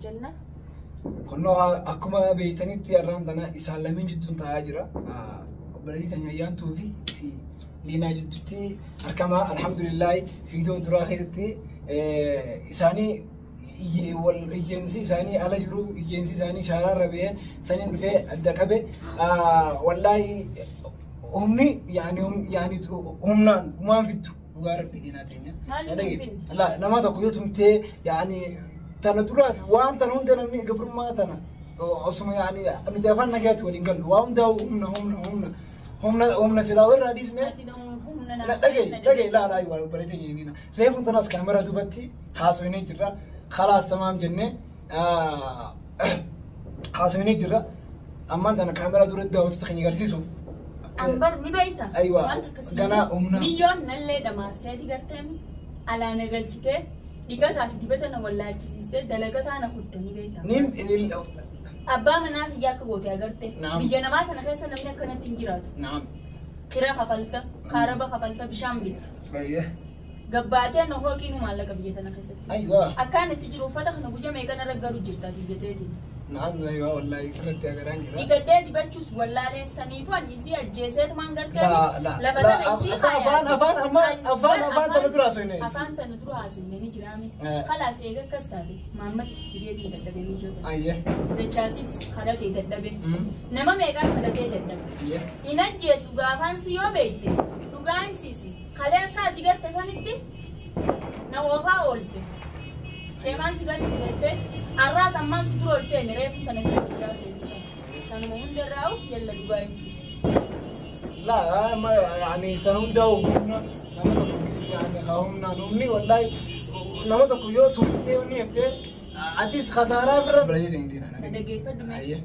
Jenna. Kunnoo akkuma beektanitti har'aan tana isaan lameen jidduun taa'aa jira. Obboleettii tanya Ayyaantuu fi Liinaa jidduutti argama. Alhamdulillah, viidiyoo duraa keessatti isaanii iyyeensi isaanii ala jiru, iyyeensi isaanii shaaraarra ba'ee saniin dhufee adda qabe. Wallaahi, humni yaani humnaan humaan fiddu, dhugaa rabbii, diinaa teenya. Maaliif hin finne? La, nama tokko yoo tumtee, yaani tana duraas waan tana hunda namni gabrummaa tana osuma yaani nuti afaan nagaatti waliin gallu, waa hundaa humna humna humna humna humna silaa irraa dhiisne. Ati humna La, dhagaye dhagaye, laa laa, waa obboleettii keenya reefu tanas kaameraa duubatti haasofnee jirra. Khalaas, tamaam jennee haasofnee jirra. Ammaan tana kaameraa duratti daawwattoota keenya agarsiisuuf. Ambar ni beekta. Aywa, Wanta akkasii. Ganaa humna. Biyyoon nallee damaasteeti garteemi. Alaa na galchitee, dhiqataa fi dibata na wallaalchisiistee, dalagataa na kutte, ni beekta. Ni Abbaa manaa kiyya akka goote agarte. Naam. Biyya namaa tana keessa namni akkanatti hin jiraatu. Naam. Kira kafalta, kaaraba kafalta, bishaan bita. Baay'ee. Gabbaatee na hooqiinu maallaqa biyya tana keessatti. Aywa. Akkaan itti jiru uffata kana guyyaa meeqan irra garuu jirta biyya teetiin. Naam, aywa, wallahi sirriitti agaraan jira. Dhiqadhee dibachuus wallaalee, saniifuu ani isii ajjeeseetumaan gartee La la lafa la tana isii afaan afaan amma afaan afaan tana dura haasofne. Afaan tana dura haasofne ni jiraame. Eh. Khalaas, eega akkas taate maammati itti fideetiin dadhabee mijoota. Ayyee. Dachaasis kadhatee dadhabe. Nama meeqaan kadhatee dadhabe. Ayyee. Hin ajjeesu gaafaan si yoo beekte dhugaa himsiisi. Kalee akka ati garte sanitti na oofaa oolte. Sheekaan si garsiisette arraas ammaan si dura ol seene, reefu tana itti hojjaa seenu sana. Sanuma hundarraa'u yalla dhugaa himsiisi. La, ma yani tana hundaa humna nama tokko, yani haa humnaan humni, wallahi, nama tokko yoo tumtee ni jettee atis khasaaraa bira. Na dhaggeeffadhu mee. Ayyee.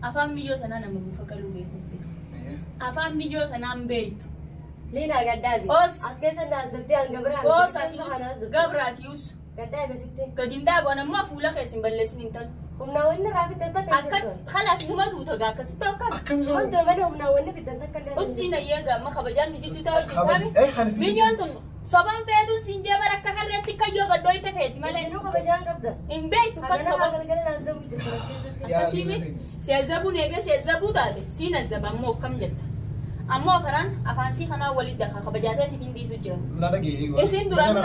Afaan miyyoo tanaa nama buufa qaluu beeku beeku. Ayyee. Afaan miyyoo tanaan beektu. Liinaa, gaddaabi. Os. As keessa naazabdee hanga biraa. Os, atius gabraatius. Gaddaabi sitti. Gadi hin dhaabu ammoo fuula keessa hin balleessin intal. Humnaa wanni irraa fiddan takka hin Akka jirtu. khalaas numa duuta gaa akkasitti akka. Akkam sana. Hundi malee humnaa wanni fiddan takka illee hin Ustii jirtu. na yeega amma kabajaan nu jidduu ta'uu Kan jirtaami. isin Miyyoon tun sobaan feetuun siin jee bara akka harreetti kayyoo gaddooyte feeti malee. Isinuu kabajaan qabda. Hin beektu akkas Hagana qaba. galgala naazabu jirtu as keessatti. Yaa Akkasii miti. Si azabuun eega si azabuu taate siin azaba ammoo akkam jetta. Ammoo karaan afaan sii kanaa walitti daka kabajaateetiif hin dhiisu jiran. La, dhagee. Isin duraan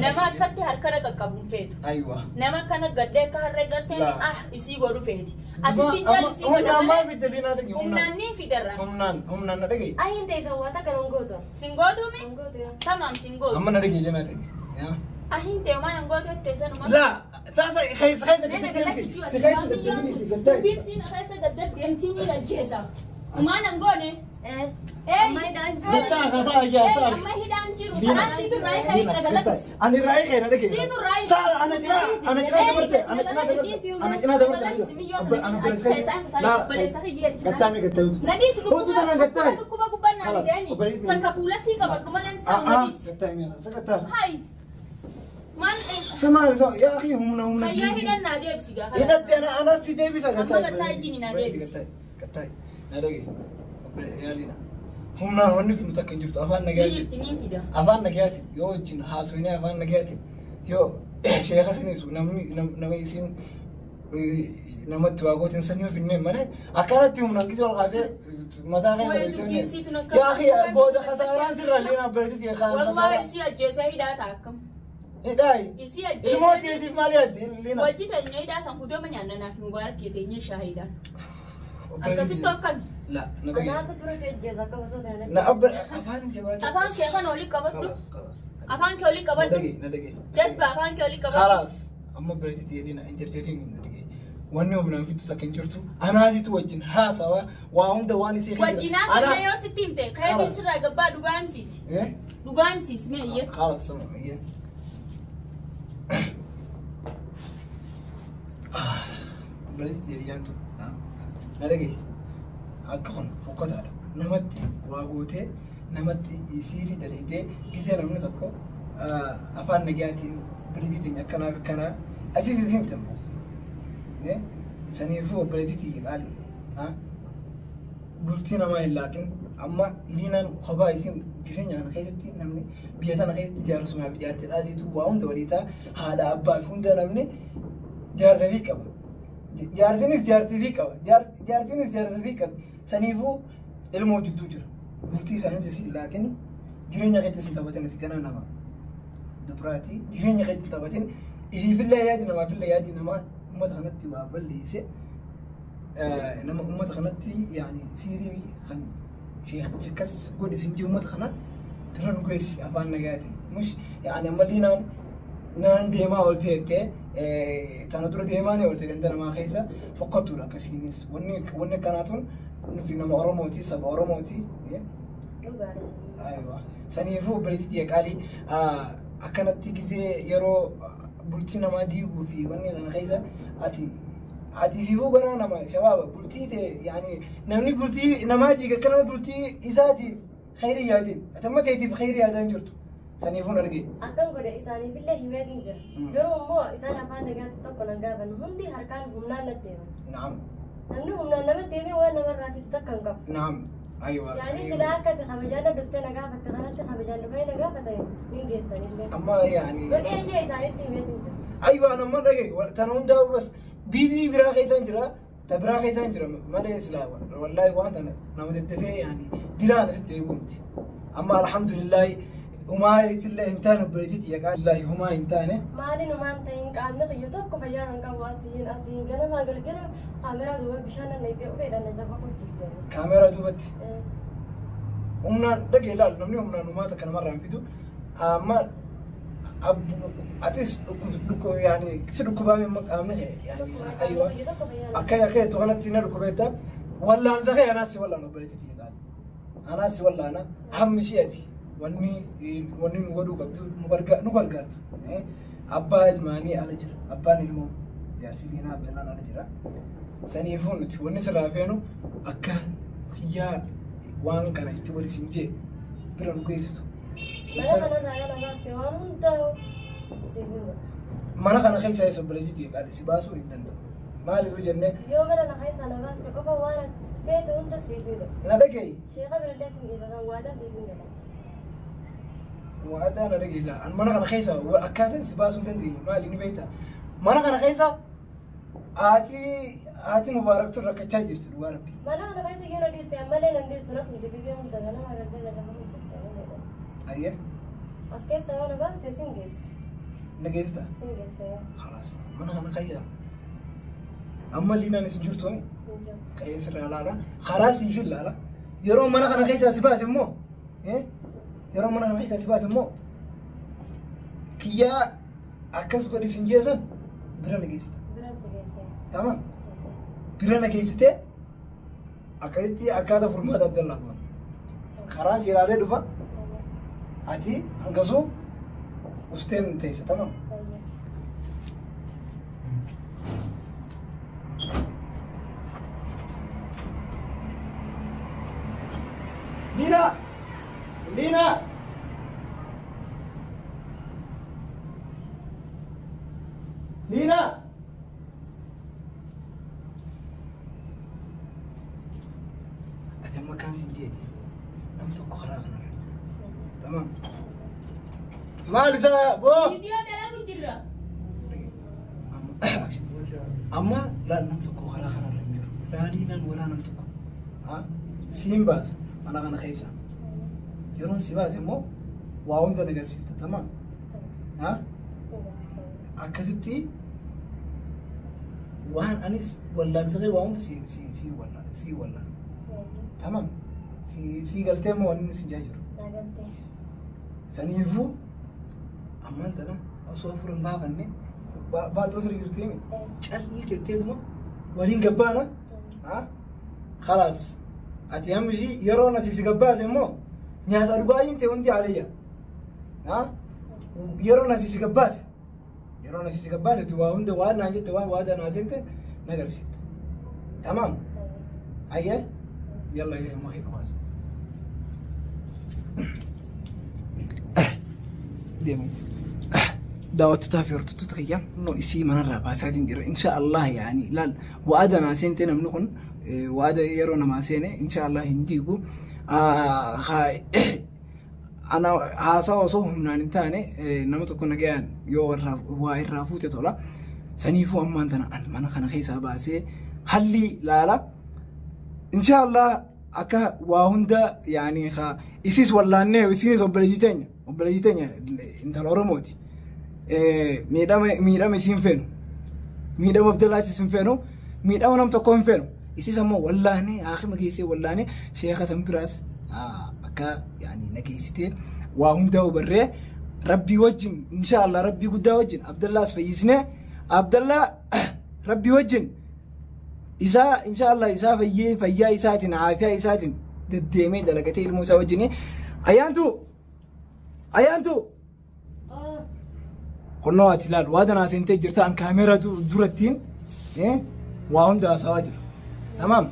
nama akkatti harkana qaqqabuun feetu. Aywa. Nama akkana gaddee akka harree garteen La. ah isii godhu feeti. Asitti callisii godha Humnaan maal malee. fidde, Liinaa ta'e? Humnaan niin fidarra. Humnaan humnaan na dhagee. Ahiin ta'e san waa takka nan gootu. Sin gootuumi? Nan gootu yaa. Tamaam, sin gootu. Amma na dhagee, Liinaa ta'e. Yaa. Ahin ta'e waan hin gootu jettee sanuma. La, taasa keessa keessa Nena gadi deemti. galaksii Si keessa deddeemti gaddaa. Dubbiin siin keessa gaddas deemtii ni ajjeesa. Maan an goone? Eh. Ee. Amma hidhaan jiru. Gattaa kasaa ayyaa Ee, saa. amma hidhaan jiru. Karaan siitu raayii kan hin dhagalaksi. Ani raayii keena dhagee. Siitu raayii. Saa ana cinaa ana cinaa dabarte, ana cinaa dabarte, ana cinaa dabarte. Ana obboleessa. La, gattaa mi gattaa yuutu. Nadiis. Huutu tanaan gattaa. Dhukkuba gubbaan naan deemi. Takka fuula sii qabadhu malee hin ta'u, nadiis. Gattaa mi gattaa. Hai. Maal? Sama yaa akhi, humna humna. Hayyaa, hidhan naa deebisi gaa. Hidhatti ana ana si deebisa gattaa. Amma gattaa ijjiin naa deebisi. Gattaa. Na dhagee. Yaalina. Humnaan wanni fidnu takka hin jirtu, afaan Ni nagayaatiin. jirti, niin fida. Afaan nagayaatiin yoo wajjin haasofnee, afaan nagayaatiin yoo sheeka sinis namni nama isin namatti waa gootin sanii of hinneen malee akkanatti humnaan gisee ol kaatee mataa keessa Wayi, dubbiin siitu akka- Yaa akhi, booda kasaaraan sirra, Liinaa obboleettii Wallaahi, isii ajjeesee hidhaa ta'a akkam. Hidhaayi. Isii Ilmoo ajjeesee. teetiif maal yaaddi, Liinaa? Wajji teenya hidhaa san hudama nyaannanaaf mubaarak teenye shaahiidhaan. Akkasitti akkami? La, na dhagaye. Anaatu dura si ajjeesa akka osoo tana. Na abba afaan jabaata. Afaan kee kana olii qabadhu. Khalaas, khalaas. Afaan kee olii Na qabadhu. dhagaye, na dhagaye. Jazba, afaan kee olii qabadhu. Khalaas. Amma obboleettii Liinaa entertaining na dhagaye. Wanni humnaan fittu takka hin jirtu. Anaasitu wajjin haasawa waa hunda waan isii Wajjin haasofne yoo sitti himte keetiin sirraa gabbaa, dhugaa himsiisi. Eh? Dhugaa himsiisi mee iyyee. Khalaas, sama iyyee. Obboleettii Ayyaantu. Na dhagaye. Akka kun fokkataadha. Namatti waa gootee, namatti isiirii daleetee, gisee namni tokko afaan nagayaatiin obboleettii teenya akkanaaf akkanaa afiif himte ammas. Saniifuu obboleettii tiyya qaali. Bultii namaa hin laakin. Amma Liinaan kophaa isiin jireenya kana keessatti, namni biyya tana keessatti jaarsumaa fi jaartii dhaasiitu waa hunda walii ta'a, haadha abbaa fi hunda namni Jaarsa fi qaba. Jaarsinis jaartii fi qaba. Jaartiinis jaarsa fi qabdi. Saniifuu ilmoo jidduu jira. Bultii isaaniitis laakiin jireenya keetti hin taphatin ati ganaa nama dubraati. Jireenya keetti hin taphatin. Ifiifillee yaadi namaafillee yaadi nama uummata kanatti waa balleesse. Nama uummata kanatti yaani siirii kan sheektichi akkas godhe sin jiru uummata kana dura nu geessi afaan nagaatiin. Mush yaani amma liinaan naan deemaa oolte jettee tana dura deemaa ni oolte ganda namaa keessa fokkattuudha akkasiinis. Wanni akkanaa tun nuti nama Oromooti, saba Oromooti. Dhugaadha sanii. Aywa. Saniifuu obboleettii tiyya qaalii akkanatti gisee yeroo bultii namaa diiguu fi wanni kana keessa ati fiifuu ganaa nama shabaaba bultii ta'e yaani namni bultii namaa diiga akka nama bultii isaatiif khayrii yaadin ati amma ta'eetiif khayrii yaadaa hin jirtu. Saniifuun arge. Akkam godhe isaaniifillee himeetiin jira. Garuu immoo isaan afaan nagaatti tokko nan gaafannu hundi harkaan humnaan natti deeman. Naam. Namni humnaan namatti deemee waan namarraa fidu takka hin qabu. Naam. Aywa. Yaani silaa akka ati kabajaan dhuftee na gaafatte kanatti kabajaan dhufanii na gaafatanii ni geessanillee. Amma yaani. Godhee jee isaanitti himeetiin jira. Aywa nama dhagaye tana hundaa bas biizii biraa keessaan jira ta biraa keessaan jira malee silaa wallaahi waan tana nama daddafee yaani diraan asitti eegumti. Amma alhamdulillahi humaa itillee hin taane obboleettii tiyya qaalii humaa hin taane. Maaliin humaan ta'in qaamni kiyya tokko fayyaa kan qabu asiin ganamaa galgala kaameraa duuba bishaan nan dhayxee uleedhaan na jaba hojjifte. Kaameraa duubatti humnaan dhagee ilaalu namni humnaan humaa takka namarraa hin fidu. Amma atis yaani si dhukkubaame amma qaamni kee yaani aywa. Kiyya tokko fayyaa Akka akka jettu kanatti na dhukkubeetta. Wallaansa kee anaas si wallaan obboleettii tiyya qaalii. Anaas si wallaana hammi si'ati. Wanni nu godhuu qabdu nu gargaartu. Abbaa ilmaanii ala jira. Abbaan ilmoo jaarsi Liinaa Abdallaan ala jira. Saniifuu nuti wanni sirraa feenu akka kiyyaa waan kana itti wal isin jee bira nu geessitu. Mana kanarraa yoo na baaste waan hundaa siif hin godha. Mana kana keessa eessa obboleettii tiyya qaalii si baasuu hin danda'u. Maaliif jennee Yoo mana na keessaa na baaste qofa waan ati feete hunda siif hin godha. Na dhaga'i. Sheeka birallee sin geessa san waadaa siif hin godha. Waadaa na dhaga'i laa. An mana kana keessa akkaataan si baasuu hin dandeenye maali ni beektaa? Mana kana keessa haati Mubaaraktu rakkachaa jirti dhugaa rabbi. Mana kana keessa yoo na dhiiste ammallee nan dhiistu na tumte gisee hunda ganama galgala lafa hojjette uleedhaan. Ayyee As keessa yoo na baaste sin geessa. Na geessita? Sin geessa yoo. Khalaas mana kana keessa. Amma liinaan isin jirtu Hin jiru. qe'ee sirraa ilaala. Karaa siif ilaala. Yeroo mana kana keessaa si baase immoo yeroo mana kana keessaa si baase immoo kiyyaa akkas godhi sin jeessan bira na geessita. Biraan si geessa. Tamam. Bira na geessitee akkasitti akkaataa furmaata Abdallaa goona. Karaan si ilaalee dhufa. Ati hangasuu usteen teessa. Tamam. Liina! Liina! Liina! Ati amma kaan sin jeeti. Nam tokko karaa kanarra hin jiru. Tamam. Maal isaa boo? Viidiyoo dalagu jirra. Amma laal nam tokko karaa kanarra hin jiru. Laaliinaan walaa nam tokko. Siin baasa mana kana keessa. Yeroon si baase immoo waa hunda na agarsiifta. Tamam. Akkasitti waan anis wallaansa kee waa hunda si si fi wallaan si wallaan. Tamam. Si galtee immoo wanni si jaa jiru. Saniifuu ammaan tana osoo hafuura hin baafanne baaltoo sirrii jirti himi. Calli jetteetuma waliin gabbaana. Khalaas ati hammi ishii yeroo asi si gabbaase immoo nyaata dhugaatiin ta'e hundi alayya. Yeroo asi si gabbaase yeroo asi si gabbaase ati waa hunda waan naan jette waan waadaa naa seente na agarsiifta. Tamaam. Ayyee yalla yee makii dhugaas. Deemu. Daawwattootaa fi hordoftoota kiyya no isii manarraa baasaatiin jira. Insha Allah yaani laal waada naa seente namni kun waada yeroo namaa seene insha Allah hin diigu. Ana haasawa osoo humnaan hin taane nama tokko nagayaan yoo waa irraa fuute tola. Saniifuu ammaan tana an mana kana keessaa baasee halli laala. Inshaallah akka waa hunda yaani isis wallaannee isinis obboleettii teenya intala Oromooti. Miidhama isiin feenu, miidhama Abdallaatis hin feenu, miidhama nam tokko hin feenu. Isis ammoo wallaanee haakima geessee wallaanee sheeka san biraas akka yaani nageessitee waa hunda hubarree Rabbii wajjin, inshaallah Rabbii guddaa wajjin Abdallaas fayyisnee, Abdallaa Rabbii wajjin isaa inshaallah isaa fayyee fayyaa isaatiin aafiyaa isaatiin deddeemee dalagatee ilmoo isaa wajjin. Ayyaantu, Ayyaantu, kunnoo ati ilaal, waa danaa seentee jirta. An kaameeraa durattiin waa hunda haasawaa jira. Tamaam,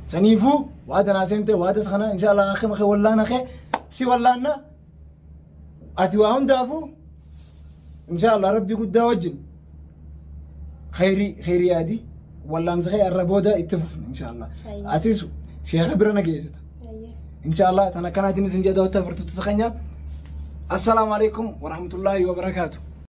saniifuu waa danaa seentee waa das kana inshaallah akima kee wallaana kee si wallaanna. Ati waa hundaafuu inshaallah Rabbii guddaa wajjin khayrii khayrii yaadi. Wallaansa kee irra booda itti fufna inshaallah. Atis sheeka bira na geessita inshaallah. Tana akkanaatiin isin jedha daawwattaa furtuutu keenya. Assalaamu alaikum warahmatullaahi wabarakaatu.